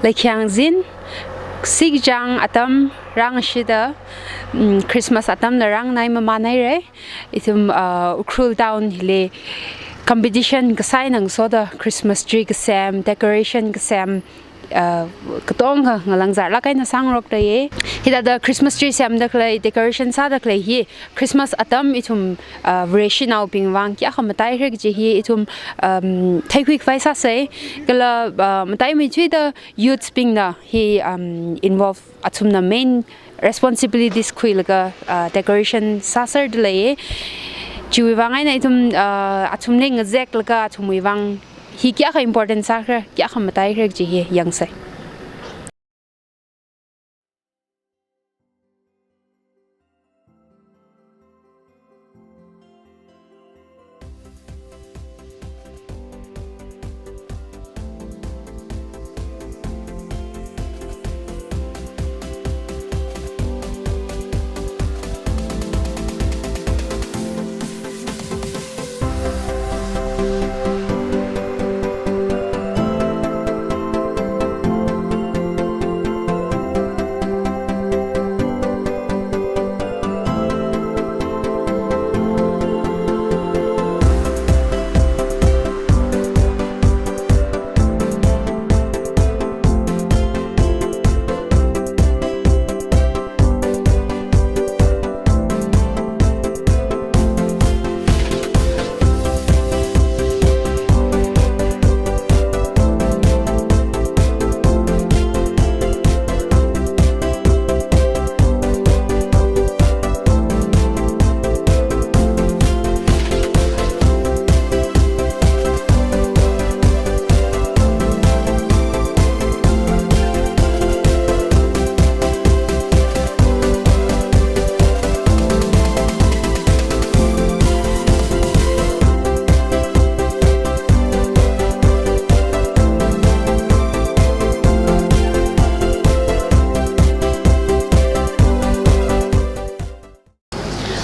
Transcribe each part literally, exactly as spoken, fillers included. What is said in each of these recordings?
Takhyang zin, sikchang atam rāngashida, mm, Christmas atamla rānganai mamānhaira. Ithum, uh, Ukhrul town hili competition kasā eina ngasoda Christmas tree kasem, decoration kasem, uh, katonga ngalangzarlāk eina sāngarokdalei. Hithāda Christmas tree semda khalei, decoration sāda khalei hi Christmas atam ithum, uh, Vareshinaobing vang kayākha mataihai kaji hi ithum, um, theikhui khavai sāsei. Kala, uh, mataimeithuida youths bingna hi, um, involve, athumna main responsibilities khuilaga, uh, decoration sāserdalei. Chiwui vang eina ithum, uh, athumli ngazeklaga athumwui vang hi kayākha important sākhala, kayākha mataikhala kaji hi yangsei.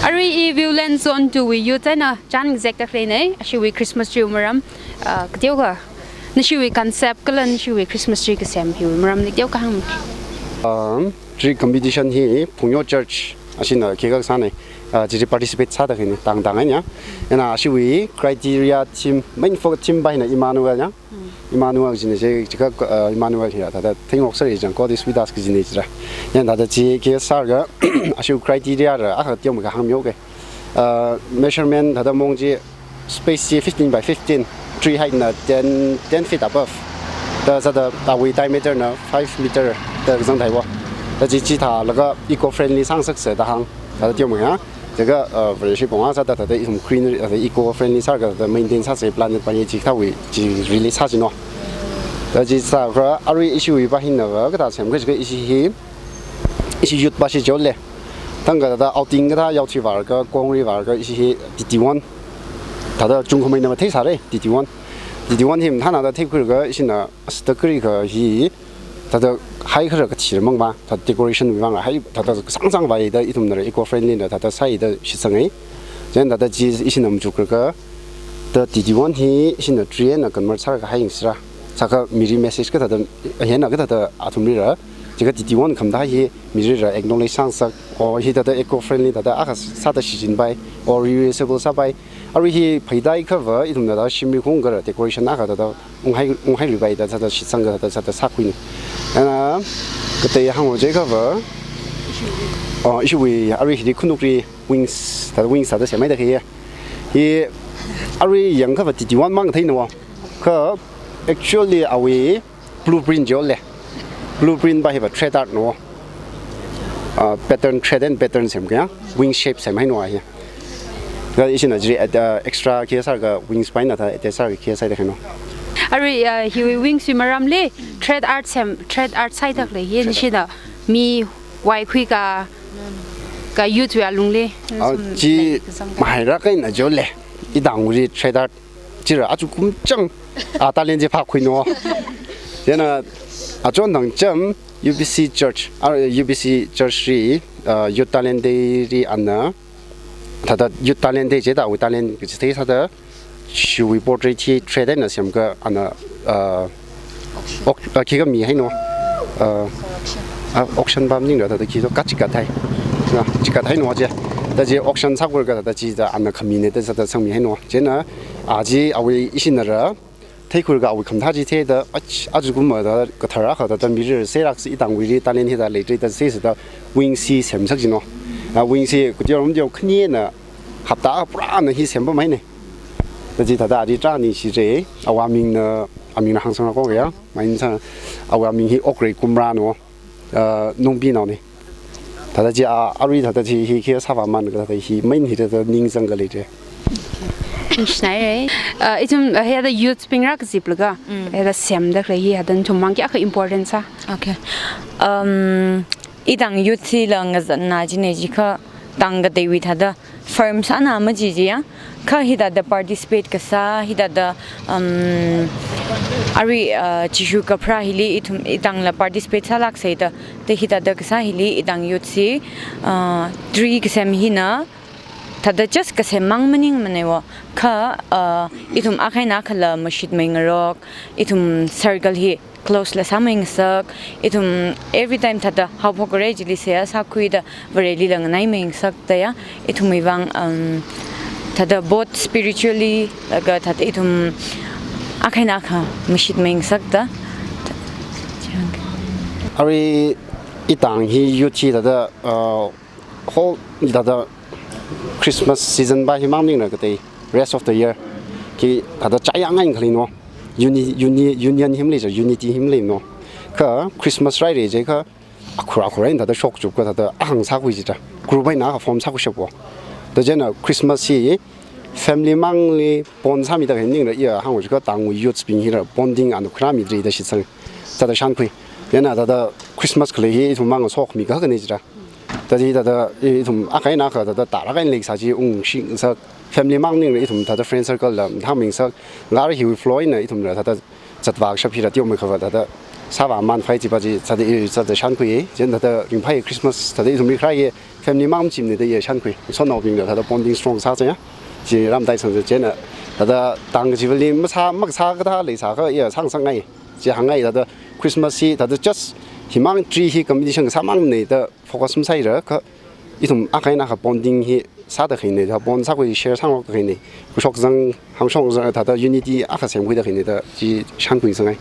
Arui i Viewland Zone two wui youth eina chān ngazekda khaleinei, ashiwui Christmas tree wui maram, ah, kateokha, nashiwui concept kala nashiwui Christmas tree kasem hiwui maramli teokha hāng. Um, tree competition hi Phungyo Church ashina khikha sānei, ah, chili participate sāda khaleinei, tangtang eina. Eina ashiwui criteria theme, main focus theme pa hina Emmanuel ya. Emmanuel kajina chi, chikha, uh, Emmanuel hi thāda theingarokserra chang, God is with us kajina chira. Yan thāda chi khi sālaga, ashiwui criteria la, akha teomeikha hāngmihaoke. Uh, measurement thāda maong chi, space chi fifteen by fifteen, tree height na ten, ten feet above. Da sāda awui diameter na five meter da kazang thaiwa. Da chi chithālaga eco-friendly sāngasaksa da hāng, thāda teomeikha. Chikha, uh, Vareshi pong a sāda thāda ithum green, thāda eco-friendly sālaga thāda maintain sāsa planet pa hi chikathāwui chi release sāsino. Da chi sākha arui ishiwui pa hina va kathā semkha chikha ishi hi, ishi youth pa shi chole. Thangkha thāda outing kathā yaothui vālaga, kongri vālaga ishi hi T T one. Thāda chungkhameina matheisāra T T one. T T one hi mathānada theikhuilaga ishina stakri kha hi thāda haikhala kathira mang va, thāda decoration wui vang la hai, thāda sāngsāngvai da ithumna eco-friendly na thāda sāi da shitsangai. Chieina thāda chi ishina machuklaga, da T T one hi ishina tree eina convert sālaga haiyangsera. Sākha miri message kathāda, hina kathāda athumlila. Chikha T T one khamathā hi mirila acknowledge sāngasak, o hi thāda eco-friendly thāda akha sāda shichinpai, o reusable sāpai. Arui hi pheidai kha va, ithumna thāda shimli khungkhala decoration akha thāda unghai, unghai ripai da thāda shitsangkha thāda, thāda sākhuinei. Eina, katei hānglo jiakha va, oh, ishiwui, arui hili khanukli wings, thāda wings thāda semhaida khalei. Hi, arui yangkha va T T one mang theina va. Kha, actually, awui, blueprint chole. Blueprint pa hi va thread art no. Ah, pattern, thread and pattern semkha, wing shape semhai no hi. Kha ishina chili, ah, extra khi sālaga wings pa hina thāda attach sālaga khi sāda khalei no. Arui, ah, hiwui wings wui maramli thread art sem, thread art sāda khalei hi nishina mi vaikhui ka, ka youth wui alungli. Ah, chi mahaira kaina chole. Itangli thread art chila achukum chang, ah, talent chi phākhui no. Chieina achon thang cham U B C Church, ah, U B C Church li, ah, Youth Talent Day li ana, thāda Youth Talent Day chithāda awui talent kachithei sāda, shiwui portrait hi thread eina semkha ana, ah, ok, ah, khikha mihai no. Uh, ah, auction pam maningla thāda khi to kachikathai. Na, chikathai no je. Thāda chi auction sākhuilaga thāda chithāda ana khamine thāda sāda sangmihaino. Chieina, ah, chi awui ishinara, theikhuilaga awui khamathā chi theida, ach-, ajakumva thāda kathara kha thāda mirar sālāksi itangwuili talent hi thāda leidalei thāda sāsāda wingsi semsak jino. Ah, wingsi kuteo ram teo khani eina hapta purana hi sempamhaine. Thāda chi thāda ari trani shire, awui mingna, amingna hāngsangra ko ya. Mainsa, awui ming hi Okrei Kumra no, uh, Nungbi naone. Thāda chi a, arui thāda chi hi khi sāvāmānlaga thāda hi main hi thāda ningsang khalei je. Ningshinaire. Uh, ithum, uh, hithāda youth bing rākaziplaga, Mm. hithāda semda khalei hi, hithāda nathum mang kayākha important sā? Okay. Um, itang youth hila ngazanna jine jiakha, tangkateiwui thāda firm sāna maji jiya. Kha hithāda participate kasā, hithāda, um, arui, uh, Jishu kapharā hili ithum itangla participate sālākseida, thāda hithāda kasā hili itang youth hi, uh, tree kasem hina, thāda just kasem mang maningmane wo. Kha, uh, ithum akha eina akhala mashitmei ngarok, ithum circle hi close la sāmei ngasak, ithum every time thāda haophok kharei chili seihā sākhuida Vareli la nganaimei ngasak thāya, ithumwui vang, um, thāda both spiritually, laga thāda ithum akha eina akha mashitmei ngasak thāda. Arui itang hi youth hi thāda, uh, whole thāda Christmas season pa hi mang maningla katei rest of the year khi thāda chaya ngai khalei no. Uni-, uni-, union hi maleija, unity hi maleino. Kha Christmas rāhaira jiakha akhur akhur eina thāda shokchupka thāda ahāng sākhui jida. Group eina akha form sākhuishappo. Thāda chieina Christmas hi family mangli bond sāmida khalei maningla iya hāngwui jiakha tangwui youth bing hila bonding ana khuirāmidalei da shitsang. Thāda shānkhui. Chieina thāda Christmas khalei hi ithum mang sokhami kahakhane jida. Thāda chi thāda ithum akha eina akha thāda tara kahaina leisā chi ungshing ngasak, family mang maningla ithum thāda friend circle la mathāmei ngasak, ngar hiwui flow eina ithumla thāda zatvā kashap hila teomeikha va thāda sāvāmān phai chi pa chi thāda i thāda shānkhui, chieina thāda ringphai Christmas thāda ithumli kharā hi family mang machimne da i shānkhui. Sonaobingla thāda bonding strong sāsāya. Chi ramdai sāsā chieina thāda tang kachivali masā, makasā kathā leisākha iya sāngasakngai. Chi hāngngai thāda Christmas hi thāda just himang tree hi competition kasā mangmane da focus masāhaira kha ithum akha eina akha bonding hi sāda khaine, thāda bond sākhui share sāngarokda khaine. Khuishok zang, hāngshok zang, thāda unity akha semkhuida khaine da chi shānkhui sangngai.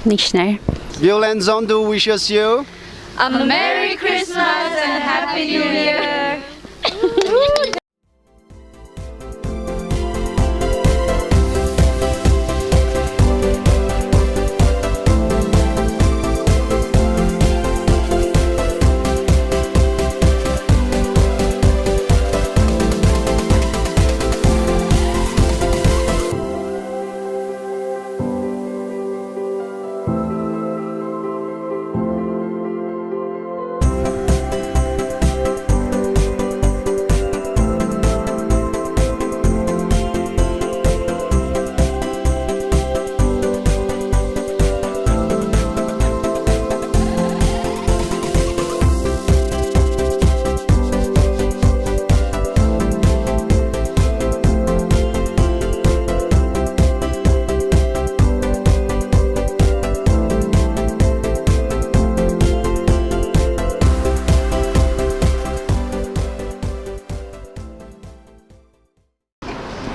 Ningshinai. Viewland Zone two wishes you a Merry Christmas and Happy New Year.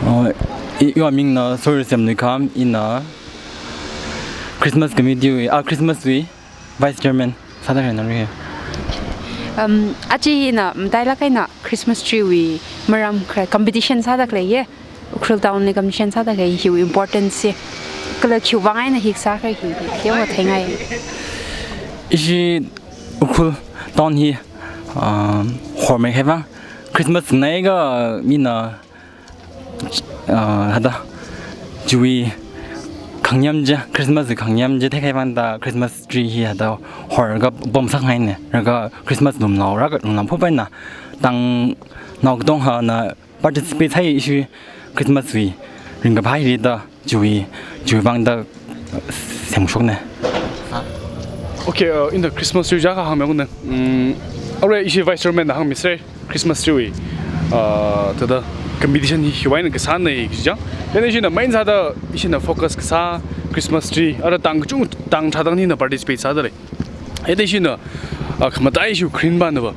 Oh, i, iwui mingna Soyursem Nuikham, ina Christmas committee wui, ah, Christmas wui vice chairman sāda khalei nari. Um, achi ina matailāk eina Christmas tree wui maram khalei competition sāda khalei ye. Ukhrul town li competition sāda khalei hiwui importance se. Kala khiwui vang eina hi sākhalei hi, hi, teowa theingai. Ishi Ukhrul town hi, um, hormei kahai vang Christmas nai ka mina, uh, hada, chiwui khangayam chi, Christmas khangayam chi theikahai vang thāda Christmas tree hi hada horlaga pamsakngaine. Laga Christmas lumlao, laga lumlao phupaina, tangnao katonga hina participate sāi ishi Christmas wui ringkaphā hili thāda chiwui, chiwui vang thāda semshokne. Okay, uh, in the Christmas tree jiakha hāngmihaone. Mm, arui ishi vice chairman na hāngmisei, Christmas tree wui, uh, thāda competition hi hiwui eina kasāne kaji chang. Then ishina main sāda ishina focus kasā, Christmas tree, ara tang kachung tang thāda hina participate sādalei. Hithāda ishina, ah, khamatai ishu kharing pāna va.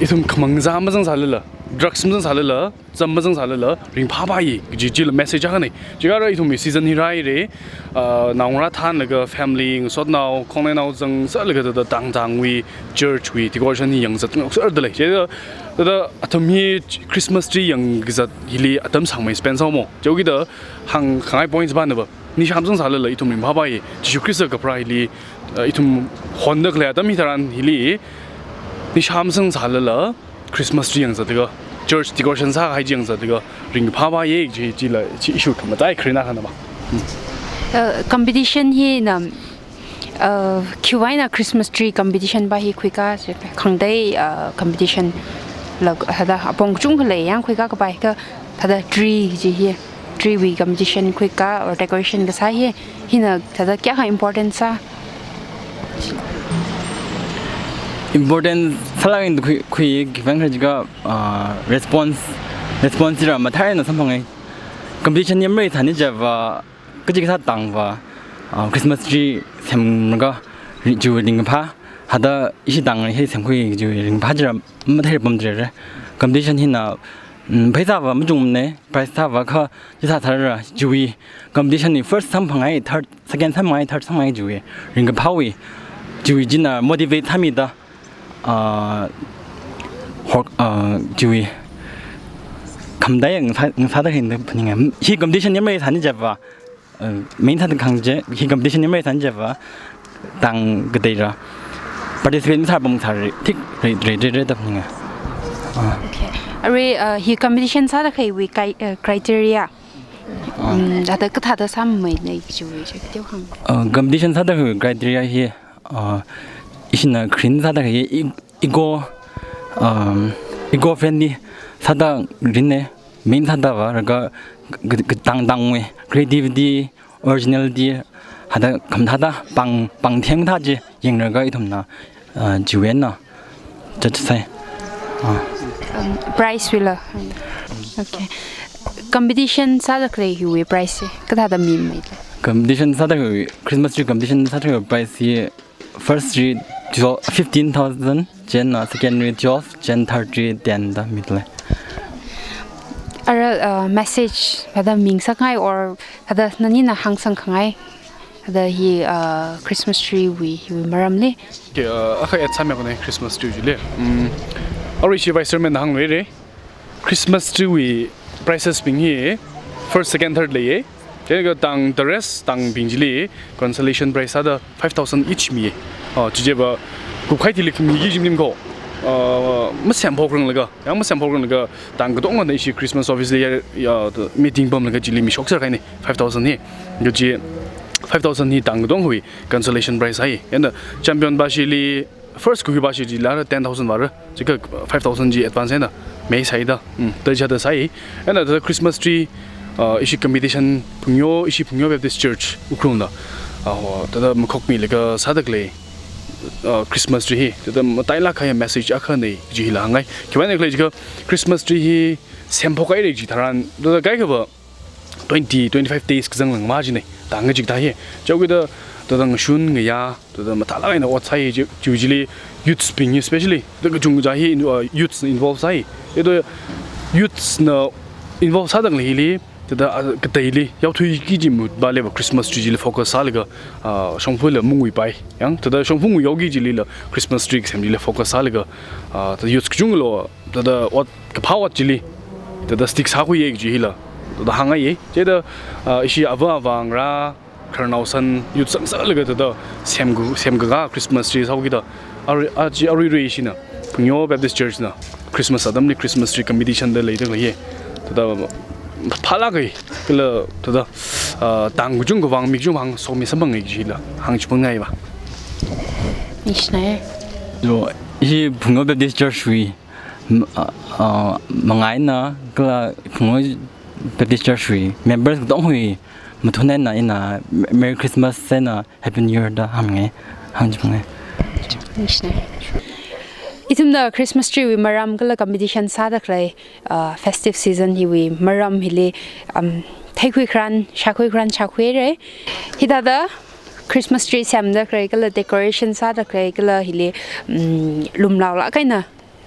Ithum khamangza mazangsālala, drugs mazangsālala, zam mazangsālala, ringphāpaiya, kaji chila message akhana. Chikha ara ithumwui season hi rāhaira, ah, naongarā thānlaga family, ngasotnao, khongnainao zangsālaga thāda tang tangwui, church wui, decoration hi yangzat ngauk sāda lei. Chithāda, thāda athum hi Christmas tree yangkazat hili atam sāngmei spend sāhaomo. Chiwuivang hāngkhangai points pāna va. Nisha mazangsālala ithum ringphāpaiya. Jishu Khrista kapharā hili, uh, ithum honda khalei atam hitharan hili, nisha mazangsālala Christmas tree yangzatlaga, church decoration sākahai chi yangzatlaga, ringphāpaiya chi, chila, chi ishu khamatai kharing akhana va. Uh, competition hina, uh, khiwui eina Christmas tree competition pa hi khuika, khangatei, uh, competition la, thāda apong kachungkha lei, yang khuika kapai kha, thāda tree chi hi, tree wui competition khuika or decoration kasā hi, hina thāda kayākha important sā? Important sālāk eina khui, khui, khiwuivang khala jiakha, ah, response, response chila mathālāk eina samphangai. Competition yamrei thani chiva, kachikathā tangva, ah, Christmas tree semlaga, ri-, chiwui ringkaphā, thāda ishi tang hi semkhui chiwui ringkaphā chila mathālāk pamdalei. Competition hina, mm, pheisāva machungmana, prize sāva kha, chithā sāra, chiwui competition hi first samphangai, third, second samphangai, third samphangai chiwui, ringkaphāwui, chiwui china motivate sāmida, ah, hok, ah, chiwui, khamatai ngasā, ngasāda hina phaninga. Hi competition yamrei thani chiva, uh, main sāda khangachei, hi competition yamrei thani chiva, tang kateira participate masāpam sāra, thik rei, rei, rei, rei da phaninga. Ah. Okay. Arui, uh, hi competition sāda khaleiwui kai-, uh, criteria. Ah. Um, thāda kathāda sāmeina chiwui chi kateo hāng. Uh, competition sāda khaleiwui criteria hi, uh, ishina kharing sāda khalei e-, eco, um, eco friendly sāda rinna, main sāda va, laga ka, ka, katang tangwui creativity, originality, thāda khamathāda pāng, pāngtheng thā chi yanglaga ithumna, uh, chiwui eina judge sāi. Ah. Um, prize wuila. Okay. Competition sāda khalei hiwui prize chi kathāda mimeilei? Competition sāda khalei, Christmas tree competition sāda khalei prize hi first tree twelve, fifteen thousand, chieina second tree twelve, chieina third tree ten da midalei. Ara, uh, message thāda mingasakngai or thāda nanina hāngsangkhangai, thāda hi, uh, Christmas tree wui, hiwui maramli. Okay, uh, akha add sāmiakha nei Christmas tree chili. Mm. Arui ishi Vice Chairman na hāngluira. Christmas tree wui prizes bing hi first, second, third leiya. Chieina tang the rest tangbing chili consolation prize sāda five thousand each miya. Oh, chichiva kupkahai thili khami chi maningakha, uh, masemphokranglaga, yang masemphokranglaga tang katongana ishi Christmas office li ya, ya, meeting pamlaga chili mishokser kahaina five thousand hi. Kaji five thousand hi tang katongawui consolation prize sāi. Chieina champion pāshili first khuipa shili ara ten thousand vāra, chikha five thousand chi advance eina misāhaida. Mm, thāda chithāda sāi. Chieina thāda Christmas tree, uh, ishi competition Phungyo, ishi Phungyo Baptist Church Ukhrulna, uh, thāda makhokmilaga sāda khalei, uh, Christmas tree hi, thāda matailāk kahai message akhana chila hāngngai. Khiwuivang khala jiakha Christmas tree hi semphokhaira chitharan, thāda kaikhava twenty, twenty-five days kazang lāngmajina, tang kachikathā hi. Chiwuivang thāda ngashun ngayā, thāda mathālāk eina ot sāi chi, chi chili youths bing especially, thāda kachungkha hi, uh, youths na involve sāi. Thāda youths na involve sāda khalei hili, thāda, uh, kateili yaothuiki kaji mut pālei va Christmas tree chili focus sālaga, uh, shongfala mungwui pai. Yang, thāda shongfa ngui yaoki chilila Christmas tree kasem chili focus sālaga, uh, thāda youths kachungkhalo, thāda ot kaphā ot chili, thāda stick sākhuiya kaji hila, thāda hāngngaiya. Chithāda, ah, ishi ava avā ngarā, khararnao san, youth zangsālaga thāda semkhu, semkakā Christmas tree sāhaokida. Arui, aja aruirui ishina, Phungyo Baptist Church na, Christmas atamli Christmas tree competition da leida khaleiya. Thāda phālāk kahai, kala thāda, ah, tang kachungkha vang, mik kachungkha vang, somi samphangngai kaji hila, hāngchiphunngai va. Ningshinai. Yo, ishi Phungyo Baptist Church wui, m-, ah, ah, manga eina kala Phungyo Baptist Church wui members katongawui mathun eina ina Merry Christmas eina Happy New Year da hāngngai, hāngchiphunngai. Ningshinai. Ithumna Christmas tree wui maram kala competition sāda khalei, ah, festive season hiwui maram hili, um, Heikhui kharan, shākhui kharan shākhuire. Hithāda Christmas tree semda khalei kala decoration sāda khalei kala hili, mm, lumlaolāk eina,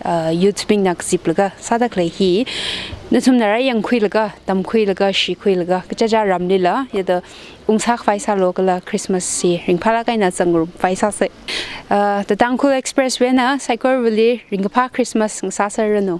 uh, youth bingna kaziplaga sāda khalei hi nathumna rāyangkhuilaga, tamkhuilaga, shikhuilaga, kachichā ramlila, yada ungsākhavai sālu kala Christmas hi ringphālāk eina zangrumkhavai sāsa. Uh, The Tangkhul Express wui eina saikorawali ringkaphā Christmas ngasāserranu.